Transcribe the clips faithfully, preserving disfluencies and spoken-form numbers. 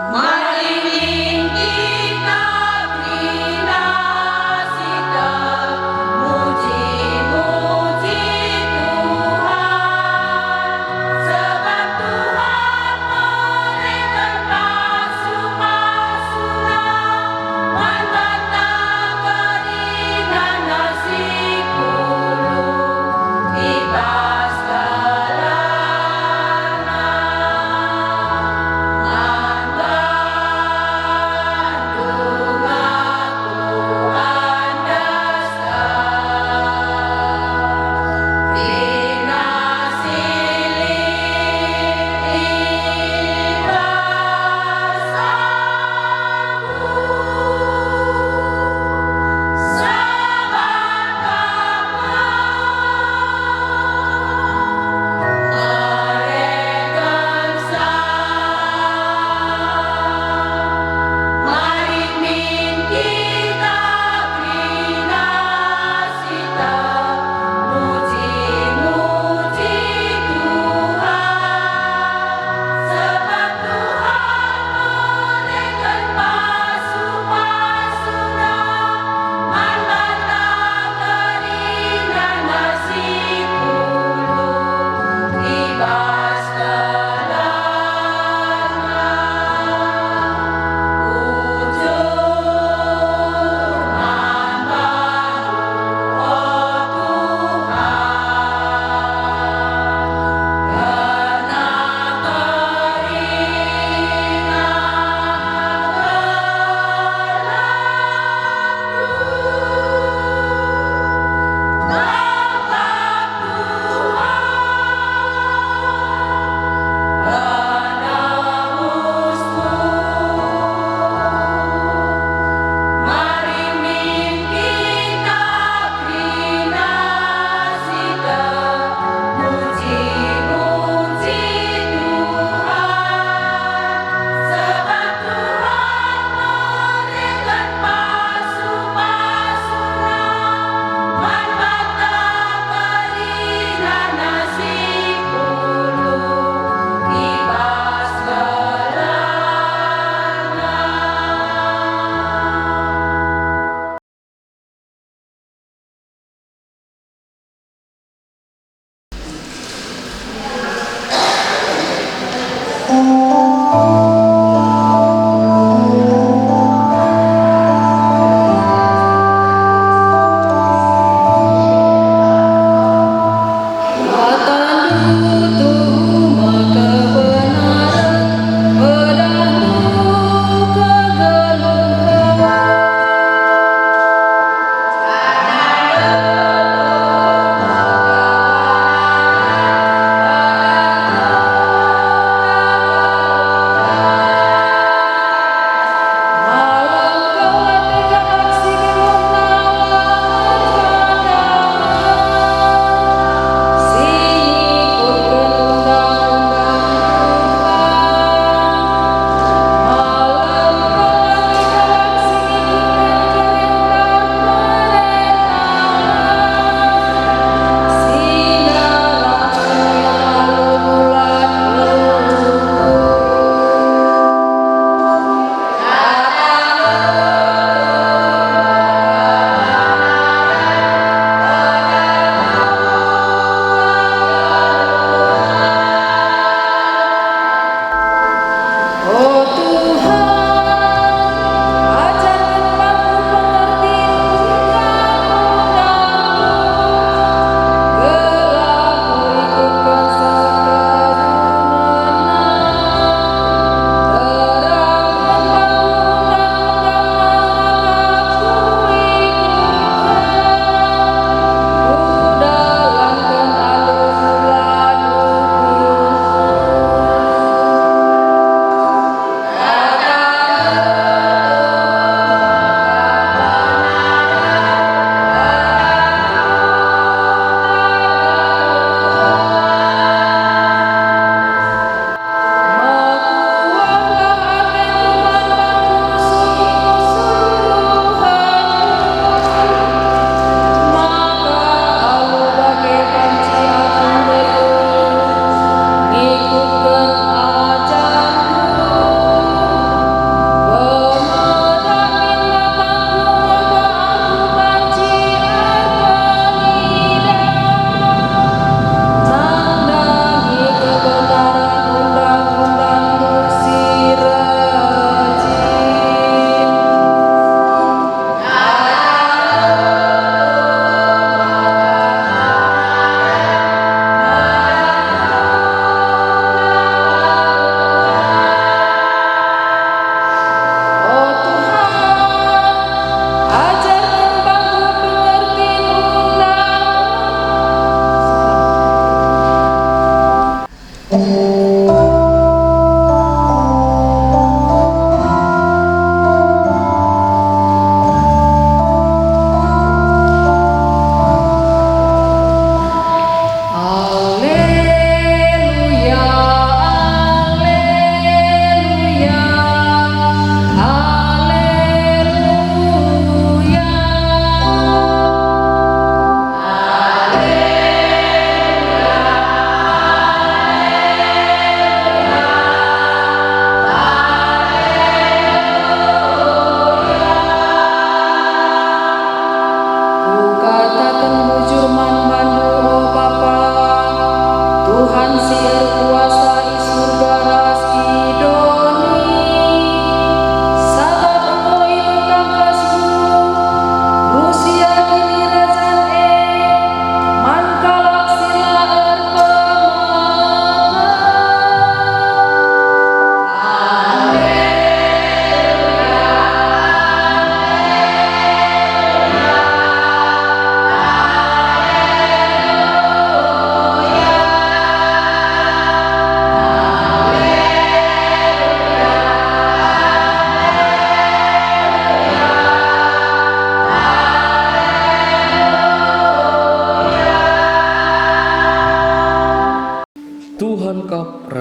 Maling-ling kita kerina si termuji-muji Tuhan, sebab Tuhan mereken pasu-pasuNa man banta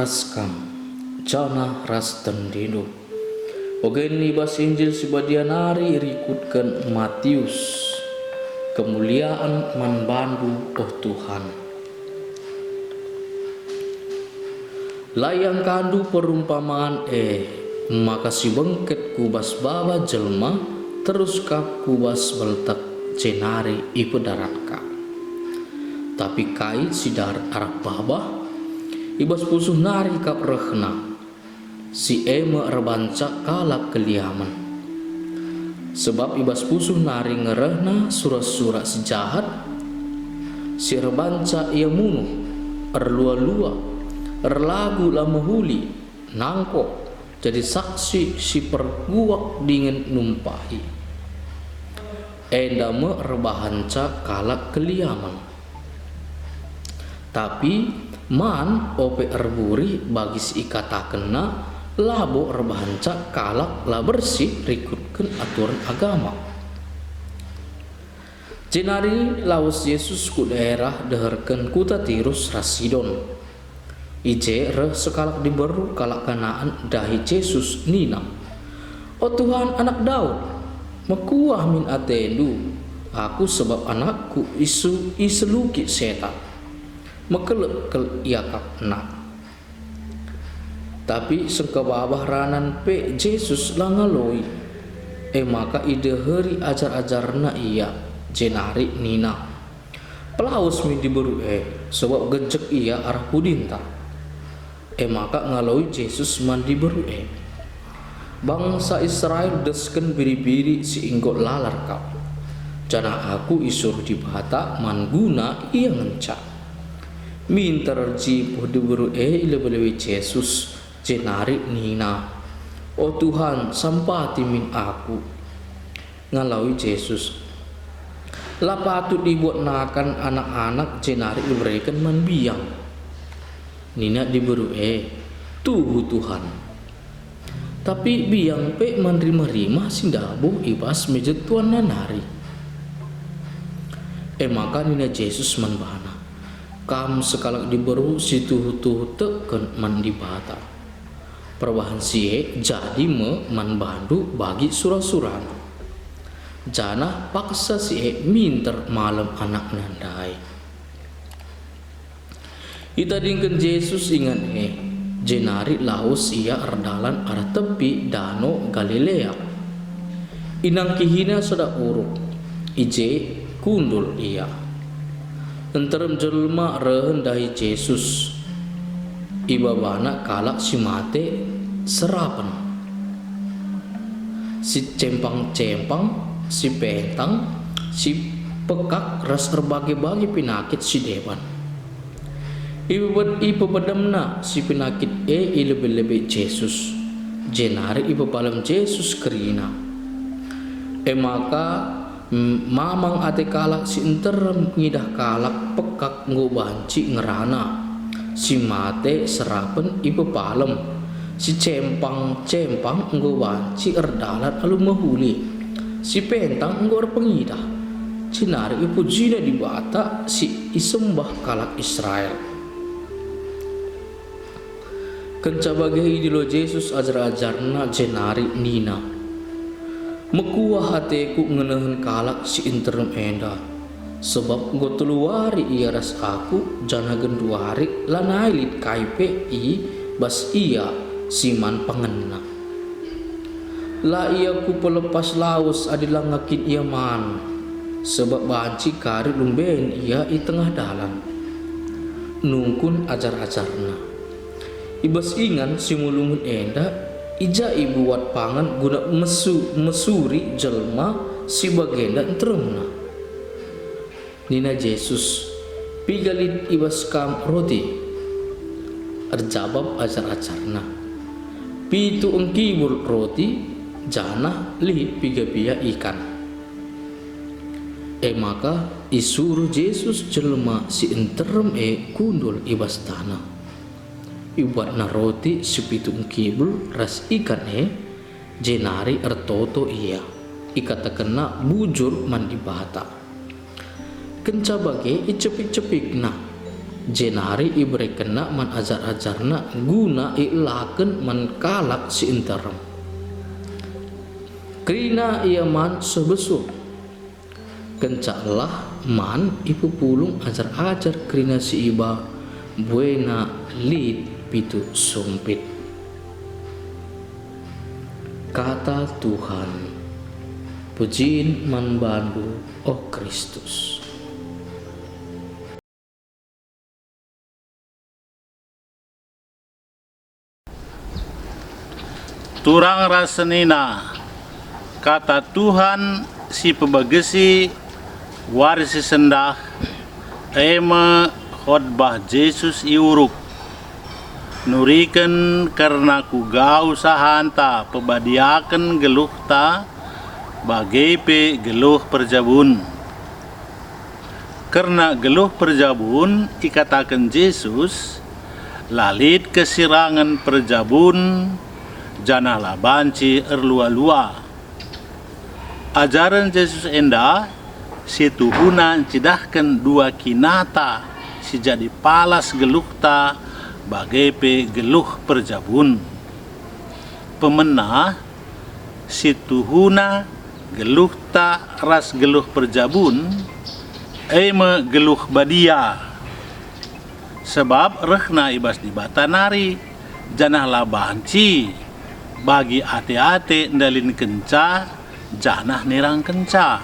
Kam, janah ras tendindu. Ogen i bas Injil si Badia nari rikutken Matius. Kemuliaan man bandu, oh Tuhan. La iangkandu perumpaman e, maka si bengket ku bas baba jelma, terus kap ku bas beltek, jenari ipedarat kap. Tapi kai si darat arah babah, i bas pusuh nari kap rehna, si e me erbanca kalak keliamen. Sebab i bas pusuh nari nge rehna sura-sura si jahat, si erbanca ia munuh, erlua-lua, erlagu la mehuli, nangko, jadi saksi si perguak dingen numpahi. Enda me erbahanca kalak keliamen. Tapi man ope erburih bagi si ikatakenna, labo erbahanca kalak la bersih rikutken aturen agama. Jenari lawes Jesus ku daerah deherken kuta Tirus ras Sidon. I je reh sekalak diberu kalak Kanaan ndahi Jesus nina, "O Tuhan, Anak Daud, mekuah min atendu! Aku sebab anakku isu-, iseluki setan. Mekelek-kelek iakapna." Tapi sengkebabah ranan pe Jesus la ngaloi. E maka ideheri ajar-ajarNa Ia, jenari nina, "Pelawes min diberu e, sabap gejek ia arah pudinta." E maka ngaloi Jesus man diberu e, "Bangsa Israel desken biri-biri si enggo lalar kap, janah Aku isuruh Dibata man guna ia ngenca." Minter erjipuh diberu e i lebe-lebe Jesus, jenari nina, "O Tuhan, sampati min aku." Ngaloi Jesus, "La patut ibuat nakan anak-anak jenari ibereken man biang." Nina diberu e, "Tuhu, Tuhan. Tapi biang pe man rimah-rimah si ndabuh i bas meja tuanna nari." E maka nina Jesus man bana, "Kam sekalak diberu si tuhu-tuhu teken man Dibata. Perbahan si e jadi me man bandu bagi sura-surana." Janah paksa si e minter malem anakna ndai. Itadingken Jesus ingan e, jenari lawes Ia erdalan arah tepi Dano Galilea. Inangkihina sada uruk, i je kundul Ia. Nterem jelma reh ndahi Jesus. Ibabana kalak si mate serapen, si cempang-cempang, si pentang, si pekak ras erbage-bage penakit si deban. Ipebed-, ipepedemna si penakit e i lebe-lebe Jesus, jenari ipepalem Jesus kerina. E maka, m-, mamang ate kalak si nterem ngidah kalak pekak enggo banci ngerana, si mate serapen ipepalem, si cempang-cempang enggo banci erdalan alu mehuli, si pentang enggo erpengidah. Jenari ipujina Dibata si isembah kalak Israel. Kenca bage idilo Jesus ajar-ajarNa jenari nina, "Mekuah ateKu ngenehen kalak si nterem enda, sabap enggo telu wari ia ras Aku, janah genduari lanai lit kai pe i bas ia si man pangenna. La ia Kupelepas lawes adi langa kin ia man, sabap banci kari lumben ia i tengah dalan." Nungkun ajar-ajarNa. I bas ingan si mulungen enda, i ja ibuat pangan guna mesu-, mesuri jelma si bagenda nteremna. Nina Jesus, "Piga lit i bas kam roti?" Erjabap ajar-ajarNa, "Pitu engkibul roti, janah lit piga-piga ikan." E maka isuruh Jesus jelma si nterem e kundul i bas taneh. Ibuatna roti si pitu engkibul ras ikan e, jenari ertoto ia, ikatakenna bujur man Dibata. Kenca bage icepik-cepikna, jenari iberekenNa man ajar-ajarNa guna ielaken man kalak si nterem. Kerina ia man seh besuh. Kenca elah man ipepulung ajar-ajar kerina si iba, buena lit pitu sumpit. Kata Tuhan. Pujin man bandu, o Kristus. Turang ras senina, kata Tuhan si pebagesi wari si sendah, e me khotbah Jesus i Uruk, nuriken kerna kuga usahanta pebadiaken geluhta, bage pe geluh perjabun. Kerna geluh perjabun ikataken Jesus, la lit kesirangen perjabun, janah la banci erlua-lua. Ajaren Jesus enda si tuhuna ncidahken dua kinata si jadi palas geluhta, bage pe geluh perjabun. Pemena, si tuhuna geluhta ras geluh perjabun, e me geluh badia. Sebab rehna i bas Dibata nari, janah la banci bagi ate-ate ndalinkenca janah nirangkenca.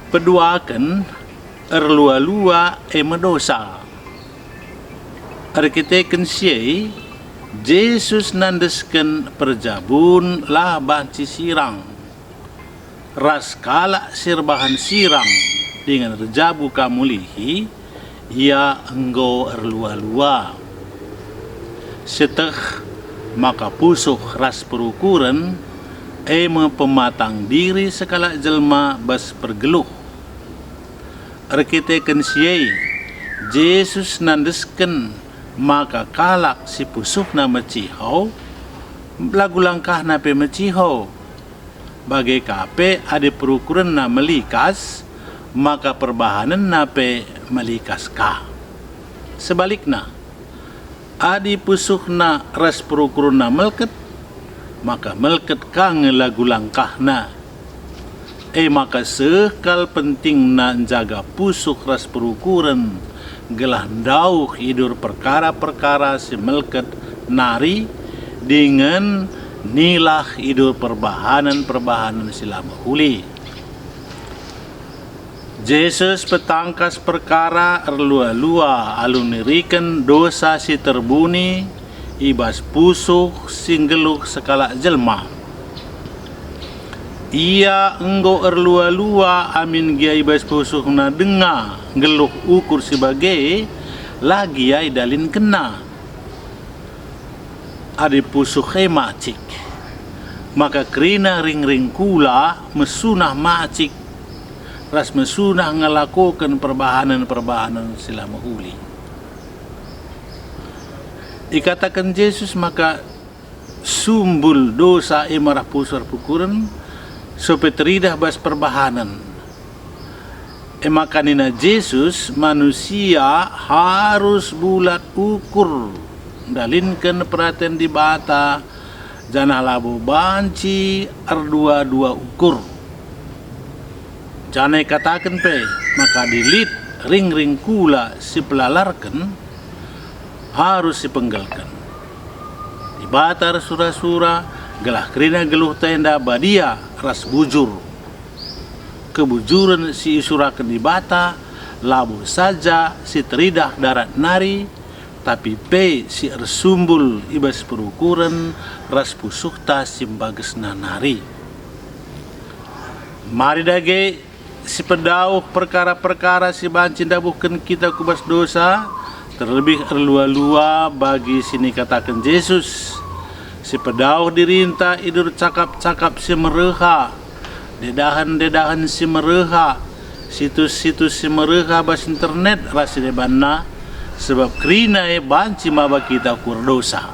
Peduaken, erlua-lua e me dosa. Erkiteken si e, Jesus nandesken perjabun la banci sirang. Ras kalak si erbahan sirang dingen erjabu ka mulihi, ia enggo erlua-lua. Sieteh maka pusuh ras perukuren, e me pematang diri sekalak jelma bas pergeluh. Erkiteken si e, Jesus nandesken maka kalak si pusuhna meciho, lagu langkahna pe meciho. Bage ka pe adi perukurenna melikas, maka perbahanenna pe melikas ka. Sebalikna, adi pusuhna ras perukurenna melket, maka melket ka nge lagu langkahna. E maka seh kal pentingna njaga pusuh ras perukuren, gelah ndauh idur perkara-perkara si melket nari, dingen nilah idur perbahanen-perbahanen si la mehuli. Jesus petangkas perkara erlua-lua alu niriken dosa si terbuni i bas pusuh si nggeluh sekalak jelma. Ia enggo erlua-lua amin gia i bas pusuhna denga nggeluh ukur si bage, la gia idalinkenna. Adi pusuh e macik, maka kerina ringring kula mesunah macik ras mesunah ngelakoken perbahanen-perbahanen si la mehuli. Ikataken Jesus maka sumbul dosa e me arah pusuh ras perukuren, sope teridah bas perbahanen. E maka nina Jesus, manusia harus bulat ukur, ndalinken peraten Dibata, janah labo banci erdua-dua ukur. Janah ikataken pe maka adi lit ringring kula si pelalarken, arus sipenggelken. Dibata ersura-sura gelah kerina geluhta enda badia ras bujur. Kebujuren si isuraken Dibata labo saja si teridah darat nari, tapi pe si ersumbul i bas perukuren ras pusuhta si mbagesna nari. Mari dage sipedauh perkara-perkara si banci ndabuhken kita ku bas dosa, terlebih erlua-lua bagi si nikataken Jesus. Sipedauh dirinta idur cakap-cakap si mereha, dedahen-dedahen si mereha, situs-situs si mereha bas internet ras si debanna, sebab kerina e banci maba kita ku erdosa.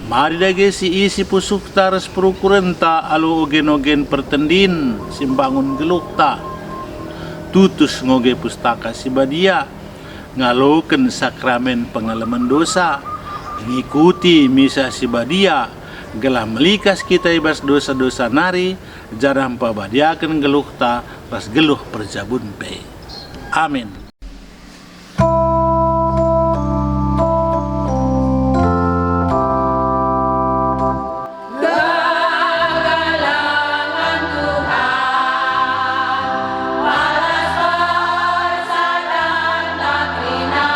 Mari dage siisi pusuhta ras perukurenta alu ogen-ogen pertendin si mbangun geluhta. tutus ngoge Pustaka Si Badia, ngaloken sakramen pengalemen dosa, ngikuti Misa Si Badia, gelah melikas kita i bas dosa-dosa nari, janah mpabadiaken geluhta ras geluh perjabun pe. Amin. Kekelengen Tuhan, balas persadanta kerina,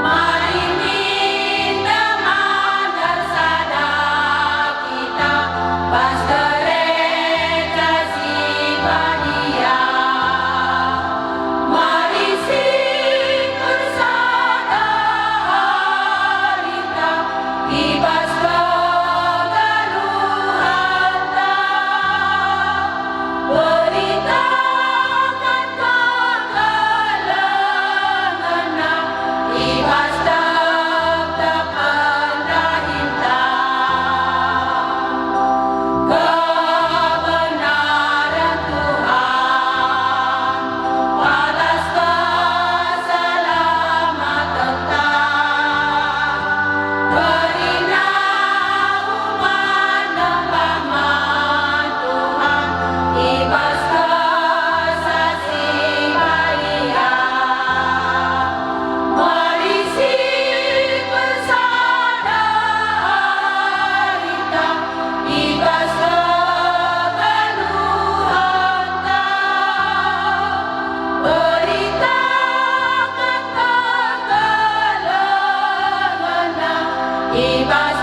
mari minta mander sada kita bas gereja si badia. Mari sing ersada hari i bas kegeluhenta, beritaken kekelengenna i bas tep-tepen dahinta. Kebenaren Tuhan, balas keselamatan. Kerina umat nembah man Tuhan i bas Kesah Si Badia. Mari sing ersada hari i bas kegeluhenta, beritaken kekelengenna i bas